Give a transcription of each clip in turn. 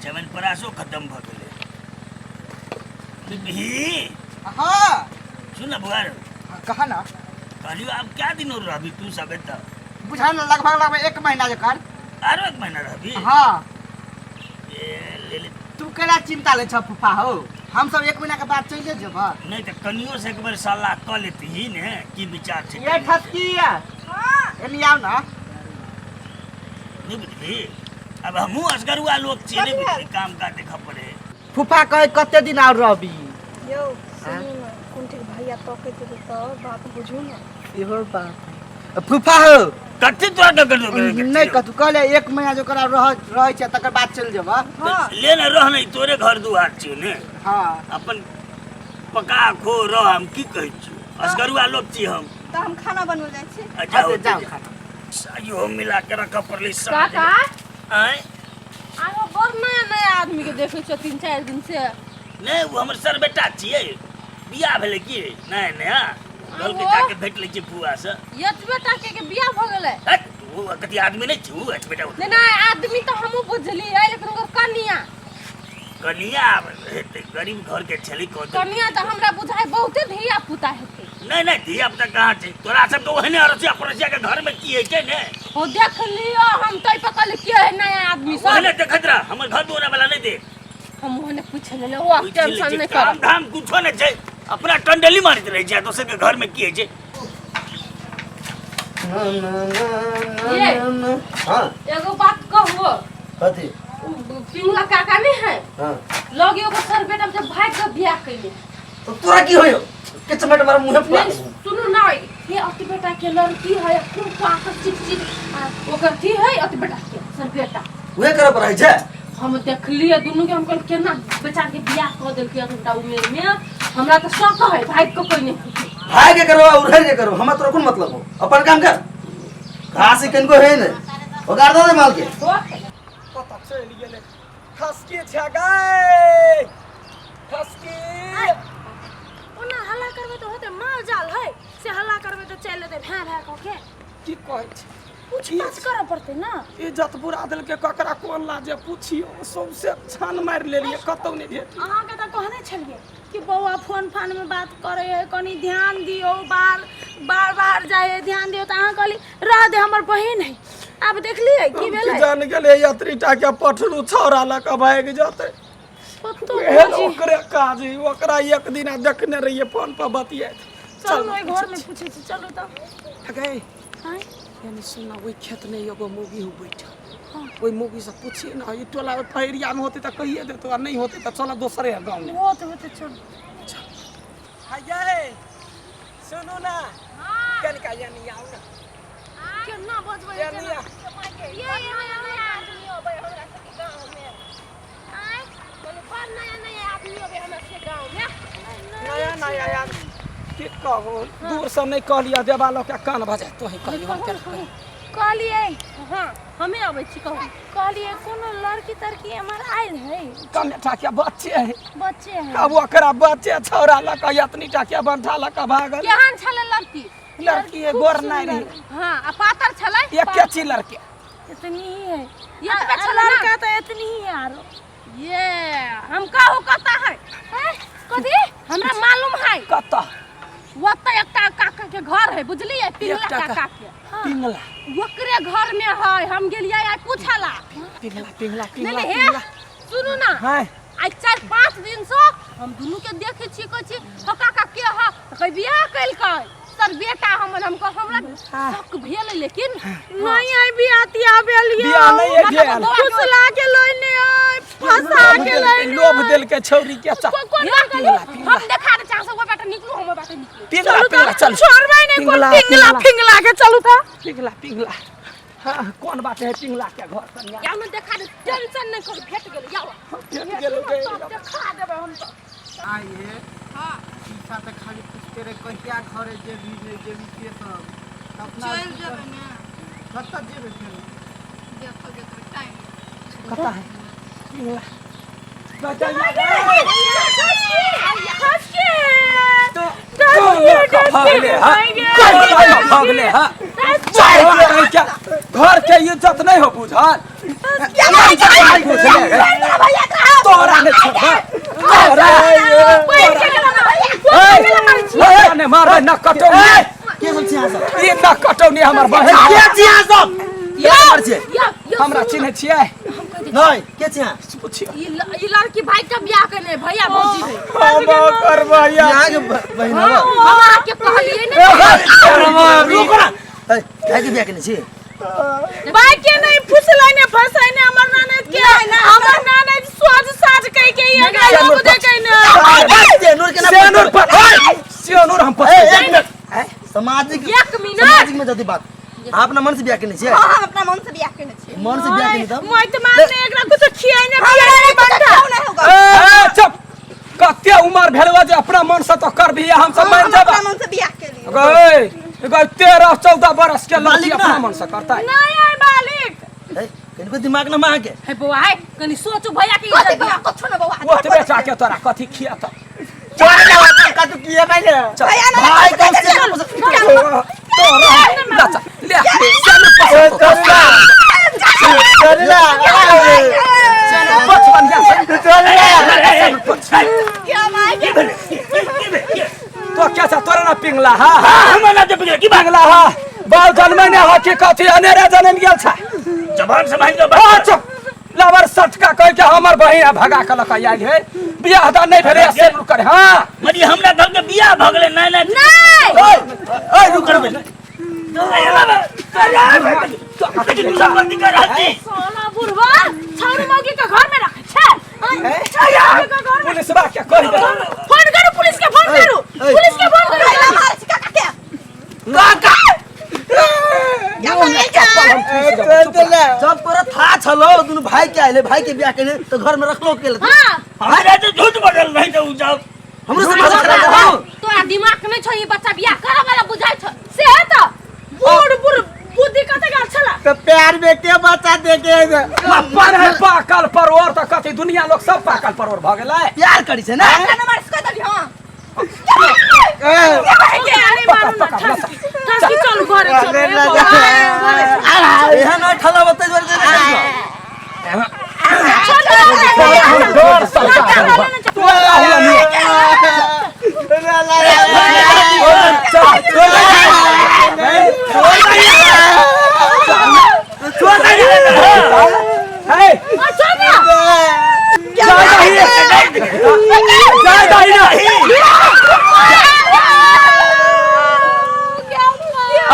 च्यवनप्राशो खत्म भऽ गेलै। बुझही? हाँ। सुन न बुआर। कहा ना। कहलियो आब क्या दिन और रहबी तू सब एतऽ? बुझा न लगभग लगभग एक महीना जकर। आरो एक महीना रहबी? हाँ। ए ले ले। तू केना चिंता ले छ फूफा हो, हम सब एक महीना के बाद चले जेब। नहीं तऽ कनियो से एक बेर सलाह कऽ लेती ने, की विचार छै? ये ठसकी हाँ। एनी आओ ना। नहीं बुझली, अब हमहूँ असगरुआ लोग छियै, नहीं बुझली, काम काज देखऽ पड़े। फूफा कहे कते दिन और रहबी? यौ सुनू ने, कोन ठीक भैया तकैत हेतै तऽ बात बुझू ने। इहो बात फूफा हो। कते तोरा डगर डगर? नहीं कतू कहले एक महीना जो करा रह रहै छै तकर बाद चल जेब। हाँ। ले ने रह, नहीं तोरे घर दुआर छियौ ने। हाँ। अपन पका खो रह, हम की कहै छियौ, असगरुआ लोग छी हम। तऽ हम खाना बनबै जाइ छी। अच्छा। अच्छा, जाओ खाना। इहो मिला के रखऽ पड़लै साँझ। काका। आँय? आरो बड़ नया नया आदमी के देखै छियै 3-4 दिन से। नहीं, वो हमर सर बेटा छियै, बियाह भेलै की नया नया, कहलकै आहो। जाके भेट लै छियै फुआ से। एतबे टा के बियाह भऽ गेलै? हट, ओ कथी आदमी नहि छै ओ एतबे टा? नहीं नहीं, आदमी तऽ हमहूँ बुझलियै, लेकिन ओकर कनिया? कनिया हेतै, गरीब घर के छलै कह देलकै। कनिया तऽ हमरा बुझाइ बहुते धिया पुता हेतै। नहीं नहीं, धिया पुता कहाँ छै तोरा सबके, ओहने अड़ोसिया पड़ोसिया के घर में की होइ छै ने। हो देख लियो, हम तै पर कहली के है नया आदमी सब। ओहने देखैत रह, हमर घर दुआर वाला नहि देख। हम ओहने पूछ लेले, ओ पूछि लै टेंशन छै, नहीं काम कर। धाम कुछो नहि छै, अपना टंडली मारैत रहै छै आ दोसर के घर में की होइ छै। ये। हाँ। एगो बात कहबो? कथी? उ पिंगला काका नहीं है? हाँ। लगे ओकर सर बेटा जब भाग के बियाह कैले। तो तोरा की होयो के चमेट मार मुंहे पर? नहीं सुनू ना, ये अति बेटा के लड़की है, खूब पाकर चिक चिक आ, ओकर थी है अति बेटा के सर बेटा। उहे करे पर है छै। हम देखलिए दुनू के, हम कहल केना बेचार के बियाह कऽ देलकै एतबा उमेर में, हमरा तऽ शक है भाग के कोई नहीं होतै। भाई के करबो उड़े के करबो, हमरा तोरा कोन मतलब हो, अपन काम कर। घास ही कनको है ने ओगार दे माल के। होत। कतऽ चलि गेलै? खसकी छै गै, खसकी। ओना हल्ला करबै तऽ होतै, माल जाल है से हल्ला करबै तऽ चलि एतै भैं भैं कऽ के। की कहै छै? पूछताछ करऽ पड़तै ने। इज्जत बुरा देलकै, ककरा कोन लाजे पुछियौ, सौंसे छान मारि लेलियै, कतौ नहि भेटलै। अहाँके तऽ कहने छलियै कि बौआ फोन फानमे बात करै है, कनि ध्यान दियौ, बाहर बाहर बाहर जाइ है, ध्यान दियौ, तऽ अहाँ कहली रह दे, हमर बहिन है। आब देखलियै की हम की भेलै? जान गेलै यात्री टा के पठरू छौड़ा लऽ कऽ भागि जेतै। कतौ एहन खोजी। ओकरे काज है, ओकरा एक दिना देखने रहियै फोन पर बतियाइत। चलू ओहि घरमे पूछै छी, चलू तऽ। गै। आँय? यानी सुन ना, ओहि खेत में एगो मौगी हो बैठल, ओहि मौगी से पूछिए ना। ई टोला एरिया में होते तऽ कहिए देतो, आ नहीं होते तऽ चल दोसरे गाँव में। होते होते, चलू। हाय, सुनू ना, कनिका यानी आउ ना। केना बजबै? यानी आ। ये नया नया आदमी अबै हमरा सबके गाँव में। आँय, बोले बड़ नया नया आदमी अबै हमरा सबके गाँव में। नया नया यार की कहू, दूर से नहीं कहलियै, देवाल के कान भऽ जाय, तोही कहलियै हम केना कहियै। कहलियै। हँ, हमे अबै छी, कहू। कहलियै कोनो लड़की तड़की एम्हर आयल है? कमे टा के बच्चे है। बच्चे है। अब ओकरा बच्चे छौड़ा लऽ कऽ एतनी टा के बंठा लऽ कऽ भागल। केहन छलै लड़की? लड़की है गोर नहीं रही। हाँ, आ पातर छलै? एके छी लड़की। इतनी ही है। ये तो आ छलै ना? लड़का तो इतनी ही है आरो। ये हम कहू कतऽ है? हैं? कथी? हमरा मालूम है। कतऽ? ओतऽ एकटा काका के घर है, बुझलियै? पिंगला एकटा काका के। पिंगला। ओकरे घर में है, हम गेलियै आइ पूछला। पिंगला पिंगला नहीं पिंगला नहीं, हे पिंगला। सुनू ना। हाँ। आइ 4-5 दिन से हम दुनू के देखे छी, कहै छी हो काका के ह, तऽ कहै बियाह केलकै सर बेटा हमर। हम कह हमरा शक भेल, लेकिन नहीं आई बियाह तियाह भेल यौ। बियाह नहीं है भेल। फुसला के लैने आइ, फंसा के लैने। लोभ देलकै छौरी के चा। कोन? हे, हम देखा दे चाह सब बेटा, निकलू हमर बाटे, निकलू। पिंगला पिंगला चल। छोड़बै नहीं कोन। पिंगला, पिंगला। पिंगला। फिंगला के चलू तऽ। पिंगला पिंगला, हाँ, कोन बाटे है पिंगला के घर कनिया? या में देखा दे, टेंशन नहीं करू, भेट गेल याओ। भेट गेल गे। देखा देबै हम तऽ। आइए। हां। पीछा तऽ खाली पूछते रहे कहिया घरे जेबी नहि जेबी से सब। तऽ अपना चलि जेबै ने। कतऽ जेबै फेर? देखल जेतै टाइम। कतऽ है पिंगला बताइए तो कौन लऽ कऽ भागले, हाँ? कौन लऽ कऽ भागले, हाँ? चल क्या घर के इज्जत नहीं हो बुझल तोरा ने छोड़बा तोरा तोरा ने मारे न कटौनी के सब छी अहाँ सब ई न कटौनी हमर बहन के छी अहाँ सब के हमर छियै यो हमरा चिन्है छियै नहीं के छी अहाँ पुछियो ई लड़की भाई के बियाह केने भैया भौजी है हम करबै यहाँ के बहिन हवा हम अहाँके कहलियै ने रुको ना ए काहे के बियाह केने छी भाई के नहीं फुसलाइने फसाइने हमर ननद के हमर ननद सोज साज कह के ये एकरा लोग देखे ने सेनुर के ना सेनुर पर सेनुर हम ए पछ एक मिनट सामाजिक एक मिनट सामाजिक में जति बात आप अपना मन से बियाह केने छियै हां हम अपना मन से बियाह केने छियै मन से बियाह केने तब मैं तो मारने एकरा कुछ खियाइने पियाइने बंटा नहीं होगा ए चुप कते उमर भेलवा जे अपना मन से तो करबी हम सब हम मान अपना जेबा मन से बियाह केलियै गए गए 13 14 बरस के लड़की मालिक ना। अपना मन से करता है नहीं आई मालिक ए कनिको दिमाग ना मांगे हे बौआ हे कनी सोचू भैया के कथी इज्जत बौआ कथो न बौआ वो बेटा के तोरा कथी खिया त का तू किए पहिले भैया ना भाई कम से कम तोरा लचा ले सेनुर पछ चल ला सेनुर पछ बन जा चल ला सेनुर पछ क्या माय की भेलै की भेलै तो क्या छ तोरा ना पिंगला हा हमरा ना ते पिघले की बात पिंगला हा बाल जन्मै ने हा कि कथी अनेरे जनम गेल छ जबान सम्हाल के आ बात चुप लवर सटका कह के हमर बहिन भगा के लक आयल है बियाह दान नहीं भेलै सेनुर करे हां मरी हमरा घर के बियाह भ गेलै नहीं नहीं नहीं ओए ओए रुक करबै सोना बुढ़वा छौरी मौगी के घर में रखे छै छौरी के घर में पुलिसवा के कहि दे फोन करू पुलिस के फोन करू पुलिस के फोन करू भैया मारै छी काका के काका क्या मारै छै चल ला जब तोरा था छलो दुनु भाई के आइले भाई के बियाह केने तो घर में रखलो के हां हमरा तो झूठ बोलल नहीं तो उ जाओ हमरो से माथा खराब हो तोरा दिमाग नहीं छौ ई बच्चा बियाह करे वाला बुझाइ छौ से है तो बूढ़ बूढ़ बुद्धि कते गेल छला तो प्यार में के बच्चा देके अपन है पाकल परोर त कथी दुनिया लोग सब पाकल परोर भ गेलै प्यार करी छै ना काका न मारै छी कह देली हां के अरे पकड़, मारू ना पकड़, ठस ठस की चलू घरे चलू ए बौआ, घरे चलू। एहन न ठला बतै जोर दे तोरा हम डर सरकार तोरा हुआ नहीं चल हे जा दही जा दही ना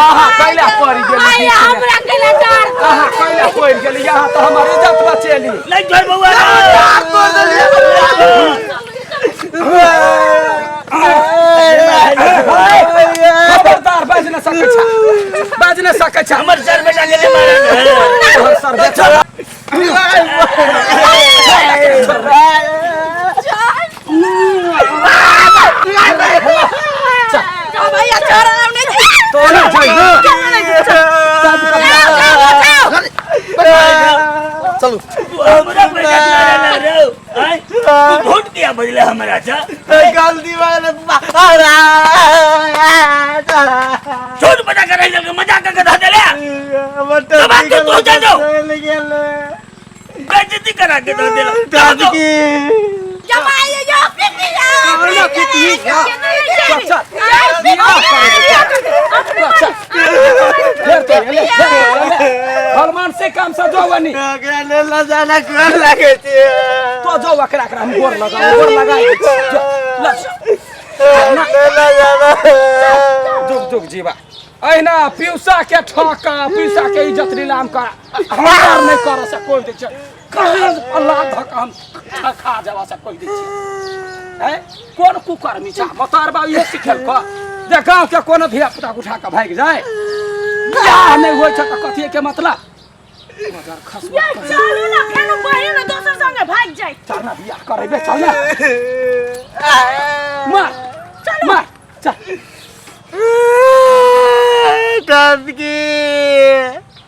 आहा कैला पड़ी गेली आया हमरा केला डर आहा कैला पड़ी गेली यहाँ तो हमर इज्जत बचेली नहीं जोर बउआ खबरदार बाज न सकै छ बाज न सकै छ हमर सर बेटा गेले मारे तोहर सर बेटा भैया छोरा हम नहीं तोरा जाइ चलू तू हमरा पैसा दिला रे आय तू झूठ किया बजले हमरा से गलती वाले झूठ पता करे के मजाक के धऽ देले बेइज्जती करा के धऽ देला क्या माय यो पिटिया ना पिटी चल चल चल फेर तो एले फेर एले भगवान से काम से जो वनी तो जो ओकरा एकरा हम गोर लगा गोर लगाई जुग जुग जीवा अहिना पीयूषा के ठका पीयूषा के इज्जत नीलाम करा हमरा नहीं कर से कोई दै छै कहाँ अल्लाह धक हम खा जवा से कोई दै छै हैं कोन कुकर्मी छा मतार बाबू इहे सिखेल क जे गाँव के कोनो धिया पुता उठा के भागि जाए बियाह नहीं होइ छै तऽ कथी के मतलब मगर खसुआ ये चलू ना फेनु बहिन दोसर संगे भाग जाई चल ना बियाह करेबे चल ना मार मार चल टपकी।